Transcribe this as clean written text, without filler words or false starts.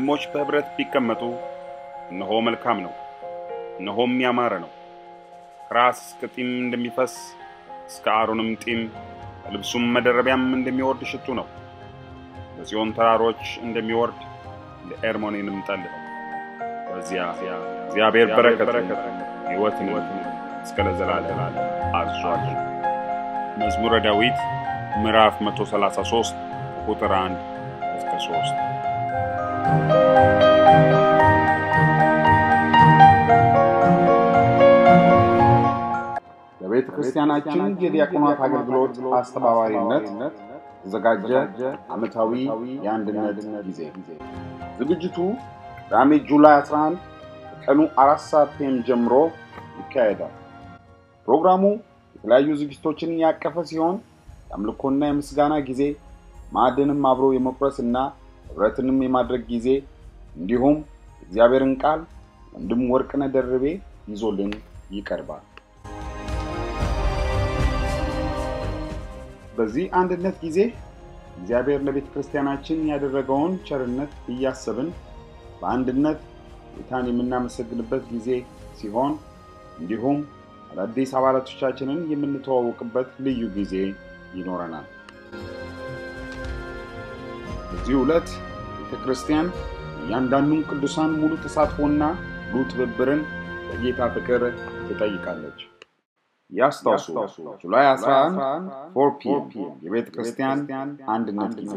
ወንድሞች በኅብረት ቢቀመጡ እነሆ መልካም ነው፣ እነሆም ያማረ ነው። ከራስ እስከ ጢም እንደሚፈስ እስከ አሮንም ጢም ከልብሱም መደረቢያም እንደሚወርድ ሽቱ ነው። በጽዮን ተራሮች እንደሚወርድ እንደ ኤርሞኔንም ጠል ነው። በዚያ እግዚአብሔር በረከትን ሕይወትን እስከ ለዘላለም አዟል። መዝሙረ ዳዊት ምዕራፍ 133 ቁጥር 1 እስከ 3። በቤተ ክርስቲያናችን የዲያቆናት አገልግሎት አስተባባሪነት የተዘጋጀ ዓመታዊ የአንድነት ጊዜ ዝግጅቱ ቅዳሜ July 11 ከቀኑ 4 ሰዓት PM ጀምሮ ይካሄዳል። ፕሮግራሙ የተለያዩ ዝግጅቶችን ያቀፈ ሲሆን የአምልኮና የምስጋና ጊዜ፣ ማዕድንም አብሮ የመቁረስ እና ኅብረትንም የማድረግ ጊዜ እንዲሁም የእግዚአብሔርን ቃል ወንድም ወርቅነህ ደርቤ ይዞልን ይቀርባል። በዚህ አንድነት ጊዜ እግዚአብሔር ለቤተ ክርስቲያናችን ያደረገውን ቸርነት እያሰብን በአንድነት ጌታን የምናመሰግንበት ጊዜ ሲሆን እንዲሁም አዳዲስ አባላቶቻችንን የምንተዋወቅበት ልዩ ጊዜ ይኖረናል። በዚህ ዕለት ቤተ ክርስቲያን እያንዳንዱን ቅዱሳን ሙሉ ተሳትፎና ሙሉ ትብብርን በጌታ ፍቅር ትጠይቃለች። ያስታውሱ፣ July 11 4 PM የቤተ ክርስቲያን አንድነት ጊዜ።